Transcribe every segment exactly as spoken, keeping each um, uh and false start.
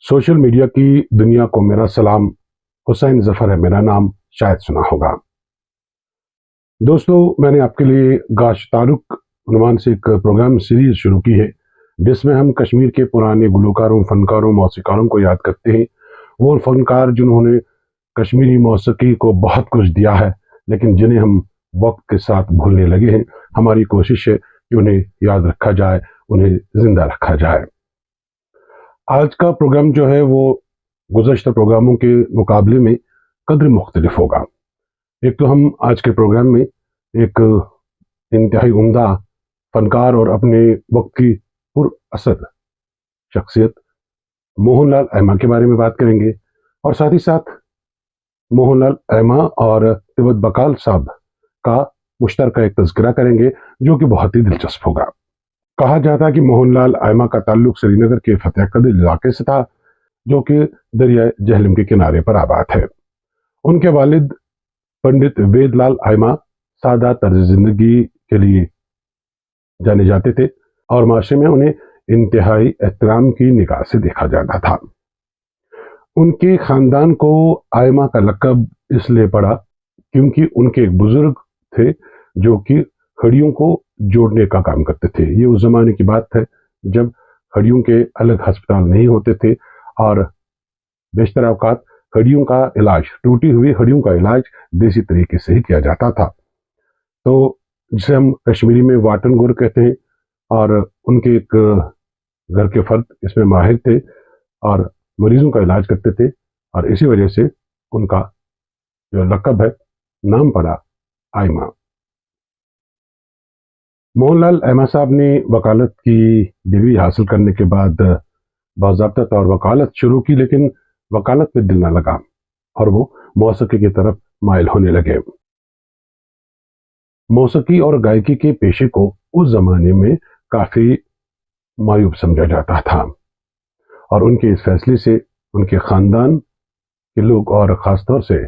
Social media की दुनिया को मेरा सलाम। हुसैन जफर है मेरा नाम, शायद सुना होगा। दोस्तों, मैंने आपके लिए गाश तारुक उन्वान से एक प्रोग्राम सीरीज शुरू की है, जिसमें हम कश्मीर के पुराने गुलकारों, फनकारों, मौसीकारों को याद करते हैं। वो फनकार जिन्होंने कश्मीरी मौसीकी को बहुत कुछ दिया है, लेकिन जिन्हें हम वक्त के साथ भूलने लगे हैं। हमारी कोशिश है कि उन्हें याद रखा जाए, उन्हें जिंदा रखा जाए। आज का प्रोग्राम जो है, वो गुज़श्ता प्रोग्रामों के मुकाबले में कदर मुख्तलिफ होगा। एक तो हम आज के प्रोग्राम में एक इंतहाई उम्दा फनकार और अपने वक्त की पुरअसर शख्सियत मोहनलाल ऐमा के बारे में बात करेंगे, और साथ ही साथ मोहनलाल ऐमा और तिब्बत बकाल साहब का मुश्तरका एक तज़किरा करेंगे, जो कि बहुत ही दिलचस्प होगा। कहा जाता है कि मोहनलाल ऐमा का ताल्लुक श्रीनगर के फतेहकदल इलाके से था, जो कि दरिया जहलम के किनारे पर आबाद है। उनके वालिद पंडित वेदलाल ऐमा सादा तर्ज जिंदगी के लिए जाने जाते थे और माशरे में उन्हें इंतहाई एहतराम की निगाह से देखा जाता था। उनके खानदान को आयमा का लकब इसलिए पड़ा क्योंकि उनके एक बुजुर्ग थे, जो कि हड्डियों को जोड़ने का काम करते थे। ये उस जमाने की बात है, जब हड्डियों के अलग अस्पताल नहीं होते थे और बेशतर अवकात हड्डियों का इलाज, टूटी हुई हड्डियों का इलाज देसी तरीके से ही किया जाता था। तो जिसे हम कश्मीरी में वाटन गुर कहते हैं, और उनके एक घर के फर्द इसमें माहिर थे और मरीजों का इलाज करते थे, और इसी वजह से उनका जो लकब है, नाम पड़ा आयमा। मोहनलाल ऐमा साहब ने वकालत की डिग्री हासिल करने के बाद बाजाबता तौर वकालत शुरू की, लेकिन वकालत में दिल ना लगा और वो मौसीकी की तरफ माइल होने लगे। मौसीकी और गायकी के पेशे को उस जमाने में काफी मायूब समझा जाता था, और उनके इस फैसले से उनके खानदान के लोग और खासतौर से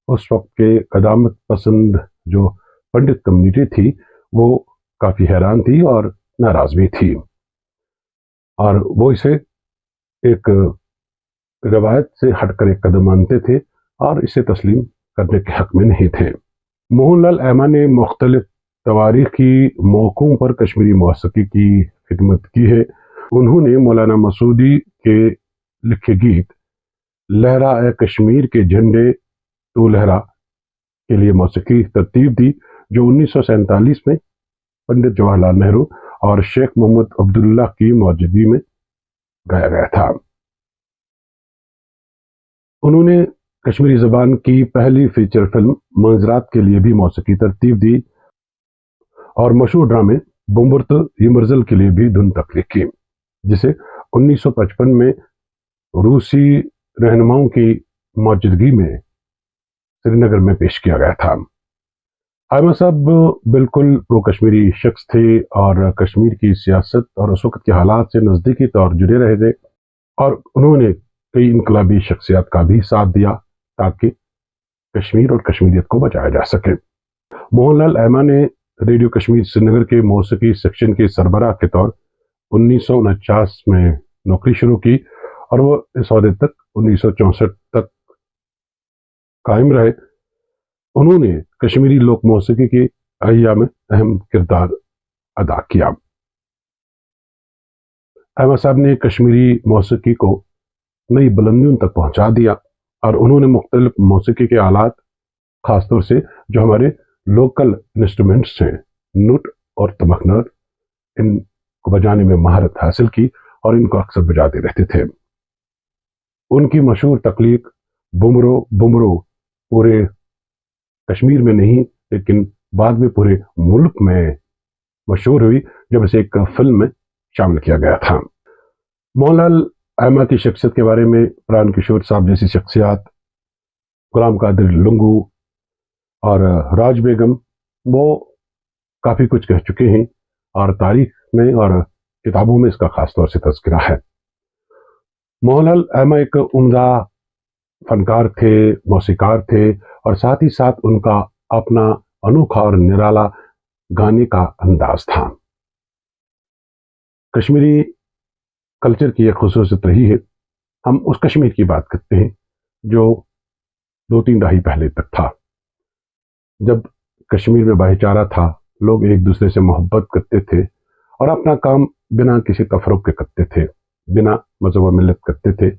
उस वक्त के कदामत पसंद जो पंडित कम्युनिटी थी, वो काफी हैरान थी और नाराज भी थी, और वो इसे एक रवायत से हटकर एक कदम मानते थे और इसे तस्लीम करने के हक में नहीं थे। मोहनलाल ऐमा ने मुख्तलिफ तवारीखी मौकों पर कश्मीरी मौसीकी की खिदमत की है। उन्होंने मौलाना मसूदी के लिखे गीत लहरा ए कश्मीर के झंडे तो लहरा के लिए मौसीकी तरतीब दी, जो उन्नीस सौ सैंतालीस में पंडित जवाहरलाल नेहरू और शेख मोहम्मद अब्दुल्ला की मौजूदगी में गाया गया था। उन्होंने कश्मीरी जबान की पहली फीचर फिल्म मंजरात के लिए भी मौसीकी तरतीब दी और मशहूर ड्रामे बुम्बुर्त यमरजल के लिए भी धुन तख्लीक की, जिसे उन्नीस सौ पचपन में रूसी रहनुमाओं की मौजूदगी में श्रीनगर में पेश किया गया था। आयमा साहब बिल्कुल प्रो कश्मीरी शख्स थे और कश्मीर की सियासत और उस वक्त के हालात से नज़दीकी तौर जुड़े रहे थे, और उन्होंने कई इनकलाबी शख्सियात का भी साथ दिया, ताकि कश्मीर और कश्मीरियत को बचाया जा सके। मोहनलाल ऐमा ने रेडियो कश्मीर श्रीनगर के मौसीकी सेक्शन के सरबराह के तौर उन्नीस सौ उनचास में नौकरी शुरू की, और वो इस अहदे तक उन्नीस सौ चौंसठ तक कायम रहे। उन्होंने कश्मीरी लोक मौसीकी के अहिया में अहम किरदार अदा किया। ऐमा साहब ने कश्मीरी मौसीकी को नई बुलंदियों तक पहुंचा दिया, और उन्होंने मुख्तलिफ मौसीकी के आलात, खासतौर से जो हमारे लोकल इंस्ट्रूमेंट्स हैं, नुट और तमखनर, इनको बजाने में महारत हासिल की और इनको अक्सर बजाते रहते थे। उनकी मशहूर तख्लीक बुमरो बुमरो पूरे कश्मीर में नहीं, लेकिन बाद में पूरे मुल्क में मशहूर हुई, जब इसे एक फिल्म में शामिल किया गया था। मोहनलाल ऐमा की शख्सियत के बारे में प्राण किशोर साहब जैसी शख्सियात, गुलाम कादिर लुंगू और राज बेगम, वो काफ़ी कुछ कह चुके हैं, और तारीख में और किताबों में इसका खास तौर से तज़किरा है। मोहनलाल ऐमा एक उम्दा फनकार थे, मौसीकार थे, और साथ ही साथ उनका अपना अनोखा और निराला गाने का अंदाज था। कश्मीरी कल्चर की एक खसूसियत रही है, हम उस कश्मीर की बात करते हैं जो दो तीन दहाई पहले तक था, जब कश्मीर में भाईचारा था, लोग एक दूसरे से मोहब्बत करते थे और अपना काम बिना किसी तफरक के करते थे, बिना मजहब व मिलत करते थे।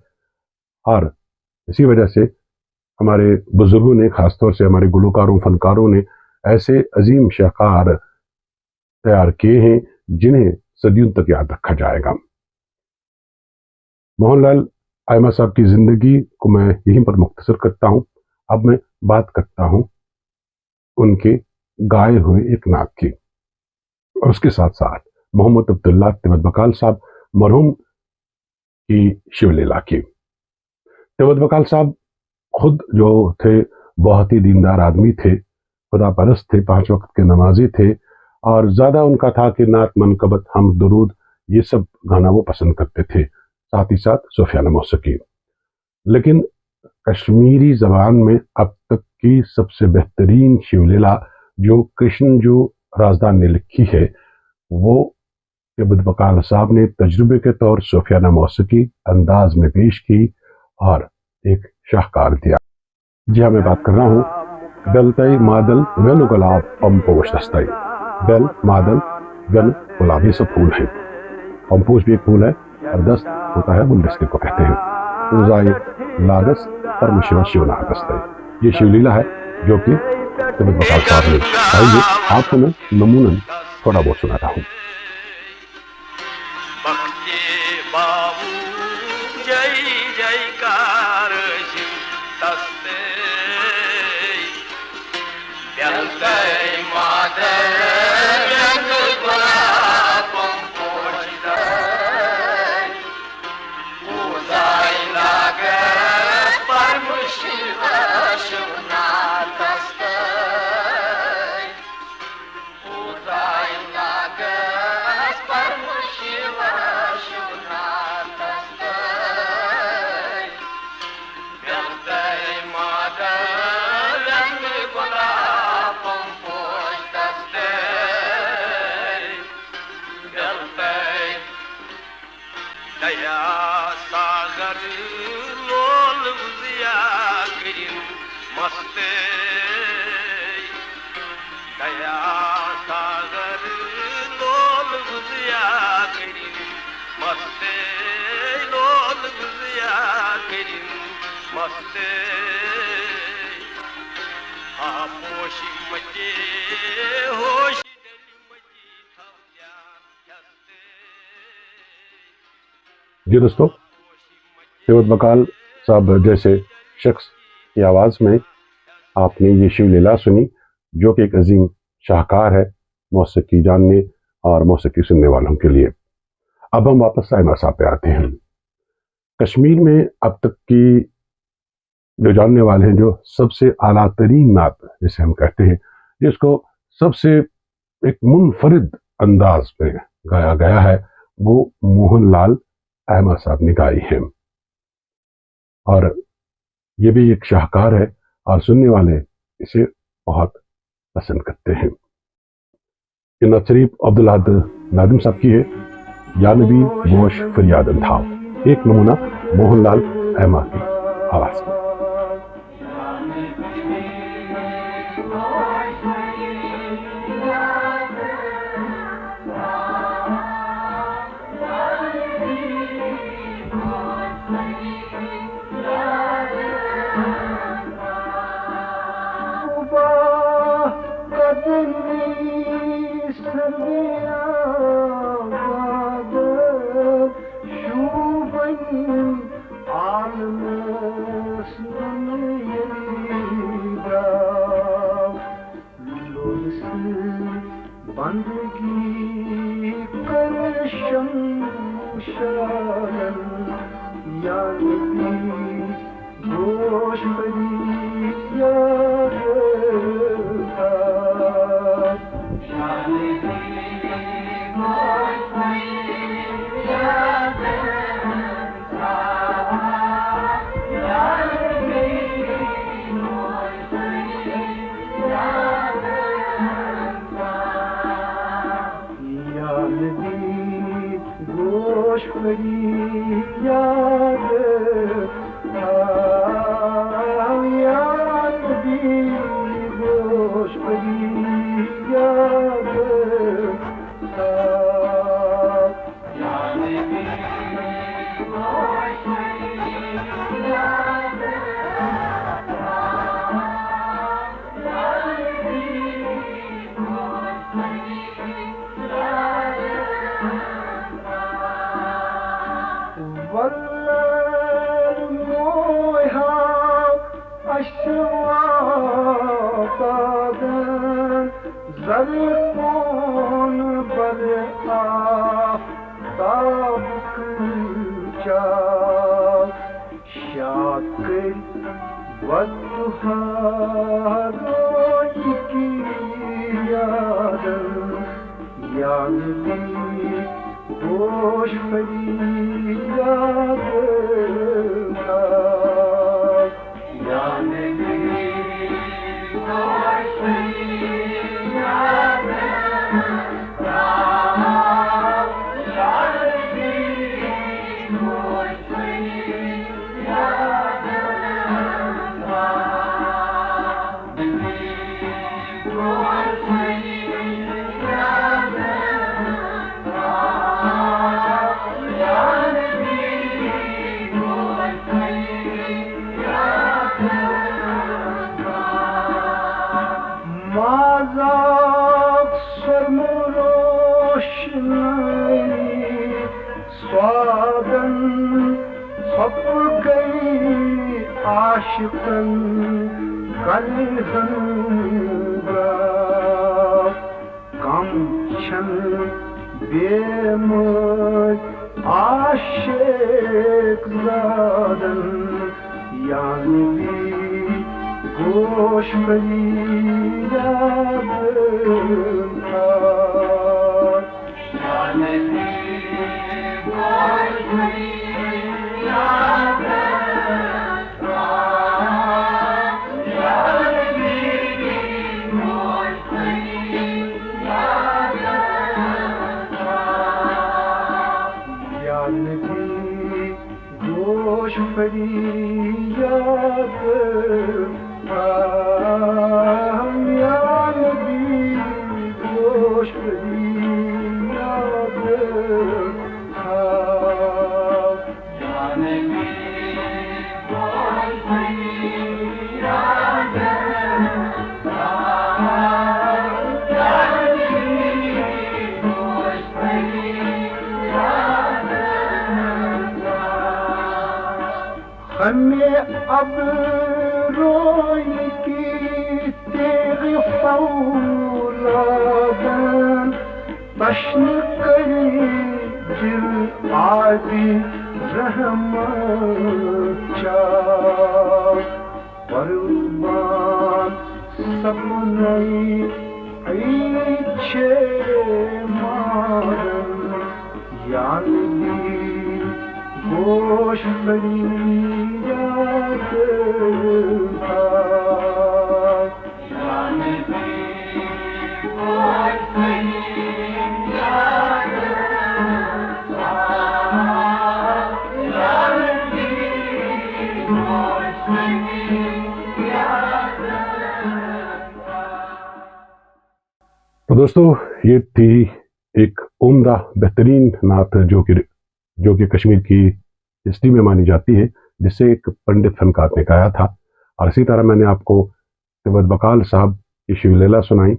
और इसी वजह से हमारे बुजुर्गों ने, खासतौर से हमारे गुलकारों, फनकारों ने ऐसे अजीम शाहकार तैयार किए हैं जिन्हें सदियों तक याद रखा जाएगा। मोहनलाल आयमा साहब की जिंदगी को मैं यहीं पर मुख्तसर करता हूं। अब मैं बात करता हूं उनके गाए हुए एक नात की और उसके साथ साथ मोहम्मद अब्दुल्ला तिवत बकाल साहब मरहूम की शिवलीला की। तिवत बकाल साहब खुद जो थे, बहुत ही दीनदार आदमी थे, खुदा परस्त थे, पांच वक्त के नमाजी थे और ज्यादा उनका था कि नात, मनकबत, हमद, दुरूद, ये सब गाना वो पसंद करते थे, साथ ही साथ सूफियाना मौसीकी। लेकिन कश्मीरी जबान में अब तक की सबसे बेहतरीन शिवलीला जो कृष्ण जो राजदान ने लिखी है, वो तिवत बकाल साहब ने तजुर्बे के तौर सूफियाना मौसीकी अंदाज में पेश की और एक शाहकार दिया। जी हाँ, मैं बात कर रहा हूँ बेलतई मादल वेणु गुलाब पम्पोश दस्तई। बेल, मादल, वेणु, गुलाब, ये सब फूल हैं। पम्पोश भी एक फूल है और दस्त होता है, गुलदस्ते को कहते हैं। उजाई लागस परम शिव शिव नागस्तई, ये शिवलीला है जो कि तिवत बकाल साहब ने गाई है। आपको मैं नमूनन थोड़ा बहुत सुनाता हूँ। भक्ति बाबू जय जयकार शिव तस्ते। बेलतई मादल वेणु गुलाब पम्पोश दस्तई। उजाई लागस परम शिव शिव नागस्तई। उजाई लागस परम शिव शिव नागस्तई। बेलतई मादल वेणु गुलाब पम्पोश दस्तई। बेलतई दया सागर लोल उजिया करिम मस्ते। दया सागर लोल उजिया करिम मस्ते, लोल उजिया करिम मस्ते। हा पोश मचे होश डली मची थव ध्यान ख्यस्ते। जी दोस्तों, तिवत बकाल साहब जैसे शख्स की आवाज में आपने ये शिवलीला सुनी, जो कि एक अजीम शाहकार है मौसीकी जानने और मौसीकी सुनने वालों के लिए। अब हम वापस आयमा साहब पे आते हैं। कश्मीर में अब तक की जो जानने वाले हैं, जो सबसे आला तरीन नात जिसे हम कहते हैं, जिसको सबसे एक मुनफरिद अंदाज में गाया गया है, वो मोहनलाल आयमा साहब ने गाई है। और ये भी एक शाहकार है और सुनने वाले इसे बहुत पसंद करते हैं। इनात शरीफ अब्दुल अहद नादिम साहब की है, या नबी गोश फरियाद अंधा, एक नमूना मोहनलाल आयमा की आवाज में। بندگی کر شمشالن یا نبی گوش فریاد. والضحى رویہِ کی یادن، یا نبی گوش فریادن کا۔ یا نبی گوش فریادن کا۔ یا نبی گوش مازاک سرمہٕ روشنٲیی سوادن، ژھۄپہٕ گٔیی عاشقن کلہِ ہٕنٛز گاش۔ کم چھن بے مٲلۍ عاشق زادن، یا نبی گوش فریادن کا۔ یا نبی گوش فریاد، یا نبی گوش فریاد۔ خمِ ابرویی کی تیغِ فولادن، تشنہٕ کٔرۍ دِل آبِ رحمت چاو۔ قربان سپنَے عید چھے مارن، یا نبی گوش فریاد۔ تو دوستو، یہ تھی ایک عمدہ، بہترین نعت جو کہ، جو کہ کشمیر کی ہسٹری میں مانی جاتی ہے، جسے ایک پنڈت فنکار نے گایا تھا۔ اور اسی طرح میں نے آپ کو تبت بقال صاحب کی شیو لیلا سنائی،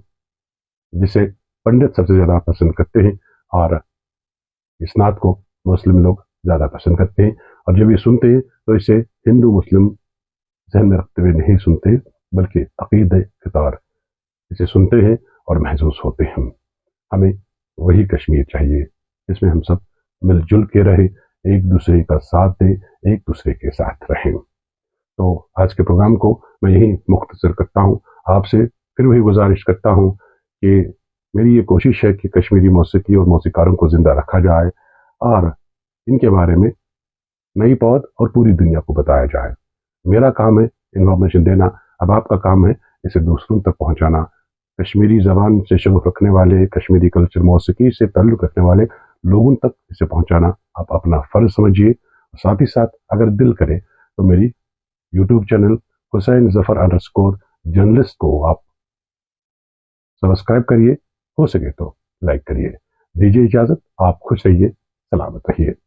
جسے پنڈت سب سے زیادہ پسند کرتے ہیں اور اس نعت کو مسلم لوگ زیادہ پسند کرتے ہیں۔ اور جب یہ سنتے ہیں تو اسے ہندو مسلم ذہن میں رکھتے ہوئے نہیں سنتے، بلکہ عقیدے کے طور اسے سنتے ہیں اور محظوظ ہوتے ہیں۔ ہمیں وہی کشمیر چاہیے جس میں ہم سب مل جل کے رہیں، ایک دوسرے کا ساتھ دیں، ایک دوسرے کے ساتھ رہیں۔ تو آج کے پروگرام کو میں یہیں مختصر کرتا ہوں۔ آپ سے پھر وہی گزارش کرتا ہوں کہ میری یہ کوشش ہے کہ کشمیری موسیقی اور موسیقاروں کو زندہ رکھا جائے اور ان کے بارے میں نئی پود اور پوری دنیا کو بتایا جائے۔ میرا کام ہے انفارمیشن دینا، اب آپ کا کام ہے اسے دوسروں تک پہنچانا۔ کشمیری زبان سے شغف رکھنے والے، کشمیری کلچر، موسیقی سے تعلق رکھنے والے لوگوں تک اسے پہنچانا آپ اپنا فرض سمجھیے۔ ساتھ ہی ساتھ اگر دل کرے تو میری یوٹیوب چینل حسین ظفر انڈر اسکور جرنلسٹ کو آپ سبسکرائب کریے، ہو سکے تو لائک کریے۔ دیجیے اجازت، آپ خوش رہیے، سلامت رہیے۔